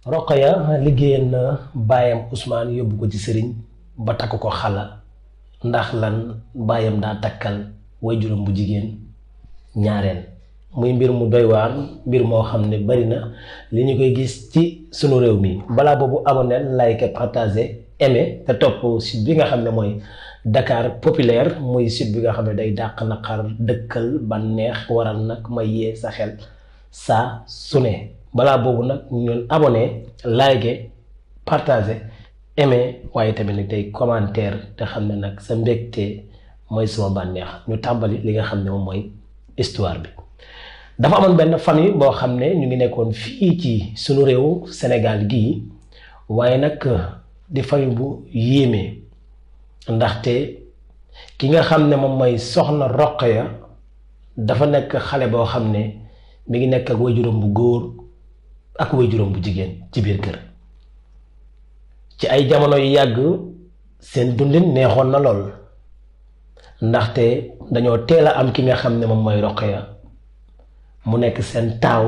Roqaya liggéeyal na baayam Ousmane yóbbu ko ci sëriñ ba takk ko xala ndax lan baayam daa takkal waajuram bu jigéen ñaareel muy mbir mu doy waar mbir moo xam ne bari na li ñu koy gis ci sunu réew mi balaa boobu abonné like partager aimer te topp site bi nga xam ne mooy Dakar Populaire muy site bi nga xam ne day dàq naqar dëkkal bànneex waral nag ma yee sa xel saa su ne balaa boobu nag ñun abonné like partager aimer waaye tamit nag tey commentaire te xam ne nag sa mbégte mooy sama bànneex ñu tàmbali li nga xam ne moom mooy histoire bi. dafa amoon benn famille boo xam ne ñu ngi nekkoon fii ci sunu réew Sénégal gii waaye nag di famille bu yéeme ndaxte ki nga xam ne moom mooy soxna Roqaya dafa nekk xale boo xam ne mi ngi nekk ak waajuram bu góor ak waajuram bu jigéen ci biir kër ci ay jamono yu yàgg seen dundin neexoon na lool ndaxte dañoo teel a am ki nga xam ne moom mooy Roqaya mu nekk seen taaw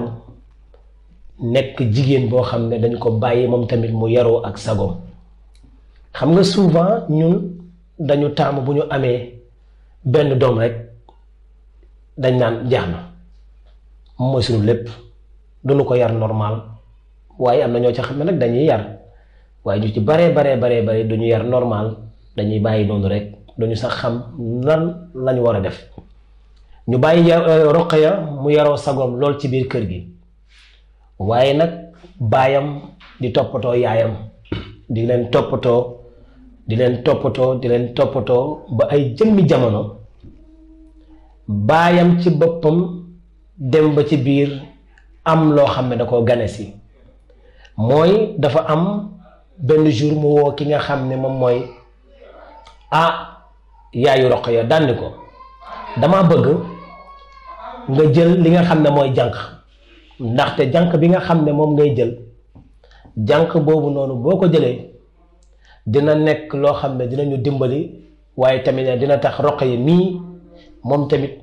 nekk jigéen boo xam ne dañ ko bàyyi moom tamit mu yaroo ak sagoom xam nga souvent ñun dañu taamu bu ñu amee benn doom rek dañ naan jeex na moom mooy suñu lépp duñu ko yar normal waaye am na ñoo ci xam ne nag dañuy yar waaye ñu ci bare duñu yar normal dañuy bàyyi noonu rek duñu sax xam lan lañu war a def ñu bàyyi Roqaya mu yaroo sagoom lool ci biir kër gi waaye nag baayam di toppatoo yaayam di leen toppatoo ba ay jëmmi jamono baayam ci boppam dem ba ci biir am loo xam ne da koo gane si mooy dafa am benn jour mu woo ki nga xam ne moom mooy yaayu Roqaya dandi ko dama bëgg nga jël li nga xam ne mooy jànq ndaxte jànq bi nga xam ne moom ngay jël jànq boobu noonu boo ko jëlee dina nekk loo xam ne dinañu dimbali waaye tamit dina tax Roqaya mii moom tamit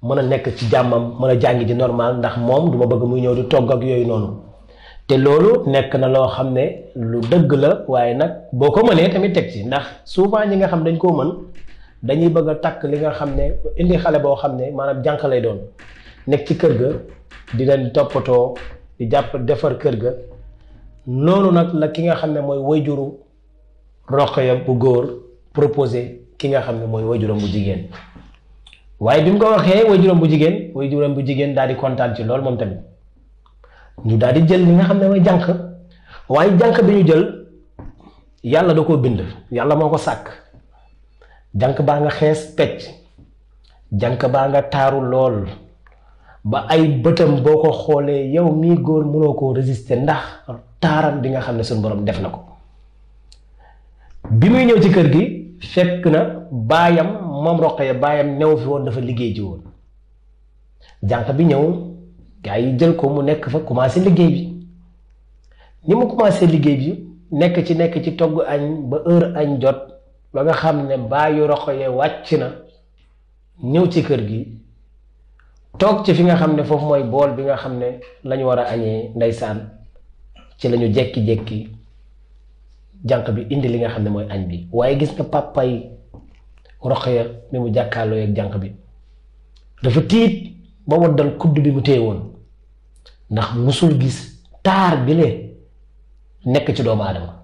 mën a nekk ci jàmmam mën a jàngi di normal ndax moom duma bëgg muy ñëw di togg ak yooyu noonu te loolu nekk na loo xam ne lu dëgg la waaye nag boo ko mënee tamit teg ci ndax souvent ñi nga xam dañ koo mën dañuy bëgg a takk li nga xam ne indi xale boo xam ne maanaam jànq lay doon nekk ci kër ga di leen toppatoo di jàpp defar kër ga noonu nag la ki nga xam ne mooy wayjuru Roqaya bu góor proposé ki nga xam ne mooy wayjuram bu jigéen waaye bi mu ko waxee wayjuram bu jigéen daal di kontaan ci lool moom tamit ñu daal di jël li nga xam ne mooy jànq waaye jànq bi ñu jël yàlla da koo bind yàlla moo ko sàkk jànq baa nga xees pecc jànq baa nga taaru lool ba ay bëtam boo ko xoolee yow mii góor mënoo koo résister ndax taaram bi nga xam ne suñu borom def na ko bi muy ñëw ci kër gi fekk na baayam moom Roqaya baayam new fi woon dafa liggéey ji woon jànq bi ñëw gaa yi jël ko mu nekk fa commencé liggéey bi ni mu commencé liggéey bi nekk ci togg añ ba heure añ jot ba nga xam ne baayu Roqaya wàcc na ñëw ci kër gi toog ci fi nga xam ne foofu mooy bool bi nga xam ne lañu war a añee ndeysaan ci lañu jekki-jekki jànq bi indi li nga xam ne mooy añ bi waaye gis nga pàppay Roqaya bi mu jàkkaarloo ak jànq bi dafa tiit ba waddal kudd bi mu téye woon ndax musul gis taar bi le nekk ci doomu aadama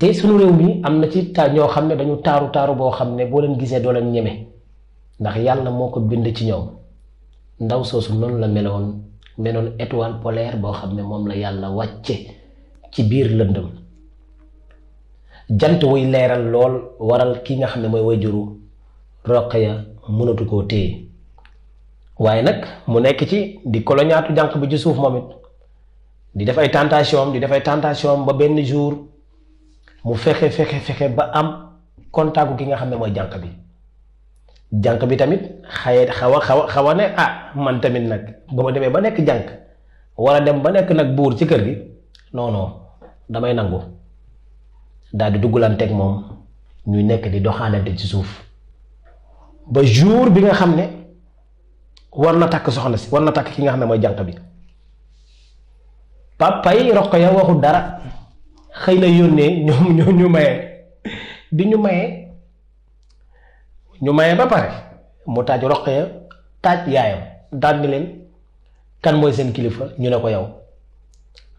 te sunu réew mi am na ci ñoo xam ne dañu taaru boo xam ne boo leen gisee doo leen ñeme ndax yàlla moo ko bind ci ñoom ndaw soosu noonu la meloon étoile polaire boo xam ne moom la yàlla wàcce ci biir lëndëm jant wuy leeral lool waral ki nga xam ne mooy wayjuru Roqaya mënatu koo téye waaye nag mu nekk ci di koloñaatu jànq bi ci suuf moom it di def ay tentation ba benn jour mu fexe ba am contact ki nga xam ne mooy jànq bi tamit xaw a ne man tamit nag ba ma demee ba nekk jànq wala dem ba nekk nag buur ci kër gi non damay nangu daal di duggalanteeg moom ñuy nekk di doxaalante ci suuf ba jour bi nga xam ne war na takk soxna si war na takk ki nga xam ne mooy jànq bi papa yi Roqaya waxu dara xëy na yónnee ñoom ñu maye bi ñu maye ba pare mu taaj Roqaya taaj yaayam daan ni leen kan mooy seen kilifa ñu ne ko yow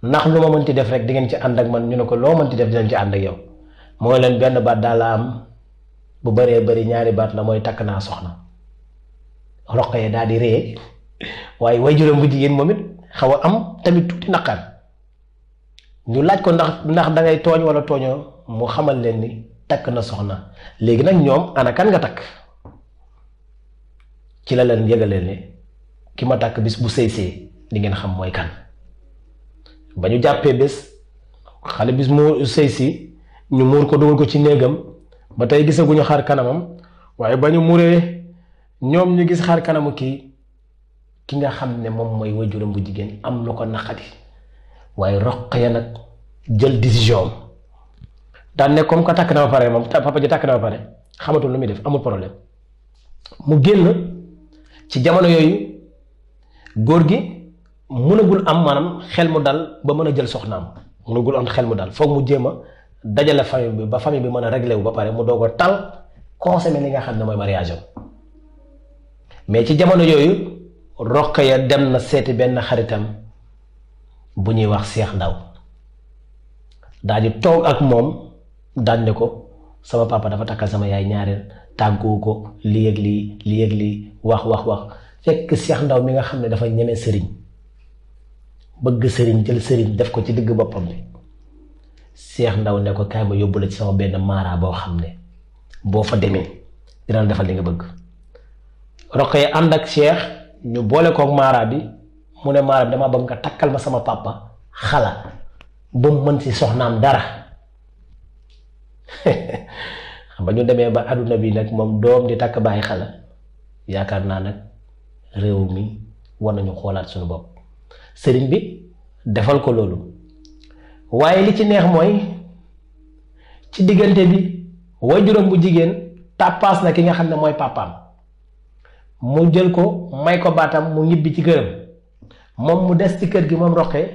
ndax lu ma mënti def rek di ngeen ci ànd ak man ñu ne ko loo mënti def dinañ ci ànd ak yow mooy leen benn baat daal la am bu bëree bëri ñaari baat la mooy takk naa soxna. Roqaya daal di ree waaye waajuram bu jigéen moom it xaw a am tamit tuuti naqar ñu laaj ko ndax dangay tooñ wala tooñoo mu xamal leen ni takk na soxna léegi nag ñoom ana kan nga takk ci la leen yëgaleen ne ki ma takk bis bu sëy di ngeen xam mooy kan ba ñu jàppee bés xale bis mu sëy si ñu muur ko dugal ko ci néegam ba tey gisaguñu xar kanamam waaye ba ñu muree ñoom ñu gis xar kanamu ki nga xam ne moom mooy waajuram bu jigéen am lu ko naqadi waaye Roqaya nag jël décision daan ne comme que takk na ba pare moom papa ji takk na ba pare xamatul lu muy def amul problème mu génn ci jamono yooyu góor gi mënagul am maanaam xel mu dal ba mën a jël soxnaam mënagul am xel mu dal foog mu jéem a dajale famille bi ba famille bi mën a réglé wu ba pare mu doog a tal consommé li nga xam ne mooy mariage am mais ci jamono yooyu Roqaya dem na seeti benn xaritam bu ñuy wax Seex Ndaw daal di toog ak moom daan ne ko sama papa dafa takkal sama yaay ñaareel tàggu ko lii ak lii wax fekk Seex Ndaw mi nga xam ne dafa ñeme sëriñ bëgg sëriñ jël sëriñ def ko ci digg boppam bi Seex Ndaw ne ko kaay ma yóbbu la ci sama benn maara boo xam ne boo fa demee dina la defal li nga bëgg. Roqaya ànd ak Cheikh ñu boole kook maara bi mu ne maara bi dama bëgg nga takkal ma sama papa xala ba mu mën si soxnaam dara ba ñu demee ba àdduna bi nag moom doom di takk bàyyi xala yaakaar naa nag réew mi war nañu xoolaat suñu bopp sëriñ bi defal ko loolu waaye li ci neex mooy ci diggante bi waajuram bu jigéen tàppaas na ki nga xam ne mooy papaam mu jël ko may ko baatam mu ñibbi ci këram moom mu des ci kër gi moom Roqaya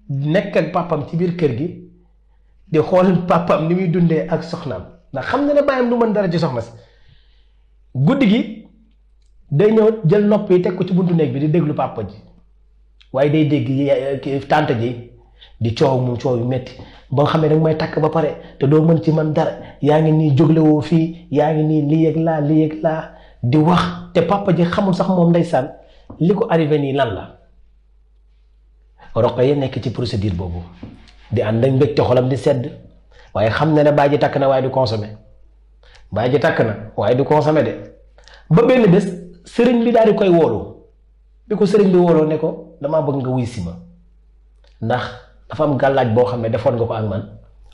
nekk ak papam ci biir kër gi di xool papam ni muy dundee ak soxnaam ndax xam na ne bàyyam du mën dara ci soxna si guddi gi day ñëw jël nopp yi teg ko ci buntu néeg bi di déglu papa ji waaye day dégg tante ji di coow mu coow yu metti ba nga xam ne danga may takk ba pare te doo mën ci man dara yaa ngi nii jóglewoo fii yaa ngi nii lii yëg laa di wax te papa ji xamul sax moom ndeysaan li ko arrivé nii lan la. Roqaya nekk ci procédure boobu di ànd ak mbégte xolam di sedd waaye xam na ne baay ji takk na waaye du consommé baay ji takk na waaye du consommé de ba benn bés sëriñ bi daal di koy woolu bi ko sëriñ bi wooloo ne ko damaa bëgg nga wuy si ma ndax dafa am gàllaaj boo xam ne defoon nga ko ak man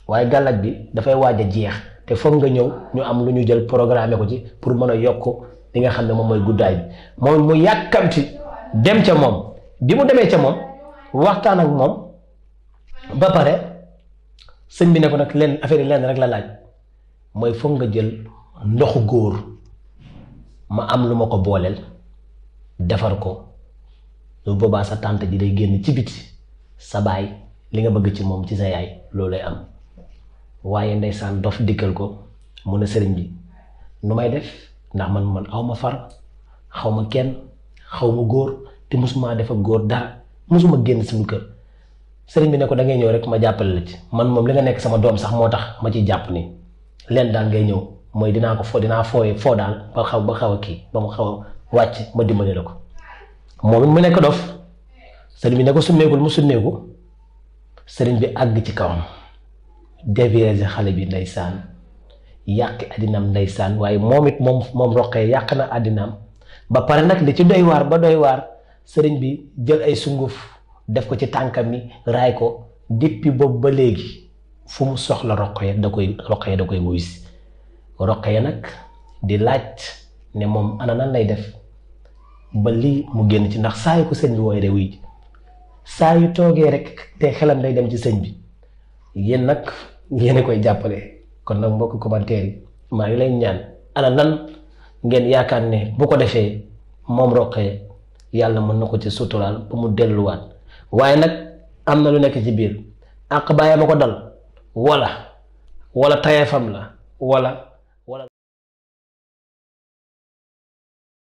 waaye gàllaaj bi dafay waaj a jeex te foog nga ñëw ñu am lu ñu jël programme ko ci pour mën a yokk li nga xam ne moom mooy guddaay bi moom mu yàkkamti dem ca moom bi mu demee ca moom waxtaan ak moom ba pare sëñ bi ne ko nag leen affaire yi leen rek la laaj mooy foog nga jël ndoxu góor ma am lu ma ko booleel defar ko lu boobaa sa tante ji day génn ci biti sa baay li nga bëgg ci moom ci sa yaay loolu lay am waaye ndeysaan dof dikkal ko mu ne sëriñ bi nu may def ndax man aw ma far xaw ma kenn xaw ma góor te musuma def ak góor dara musuma génn suñu kër sëriñ bi ne ko da ngay ñëw rek ma jàppale la ci man moom li nga nekk sama doom sax moo tax ma ciy jàpp ni leen daal ngay ñëw mooy dinaa foo daal ba xaw a kii ba mu xaw a wàcc ma dimbali la ko moom it mu nekk dof sëriñ bi ne ko summeekul mu summeeku sëriñ bi àgg ci kawam dévier xale bi ndeysaan yàq àddinaam ndeysaan waaye moom it moom Roqaya yàq na àddinaam ba pare nag li ci doy waar sëriñ bi jël ay sunguf def ko ci tànkam mi raay ko depuis boobu ba léegi fu mu soxla Roqaya da koy wuy si Roqaya nag di laaj ne moom ana nan lay def ba lii mu génn ci ndax saa yu ko sëñ bi wooy de wuy saa yu toogee rek te xelam day dem ci sëñ bi yéen nag yéen a koy jàppale kon nag mbokk commentaire yi maa ngi lay ñaan ana nan ngeen yaakaar ne bu ko defee moom Roqaya yàlla mën na ko ci suturaal ba mu delluwaat waaye nag am na lu nekk ci biir àq bàyyee ma ko dal wala tayefam la wala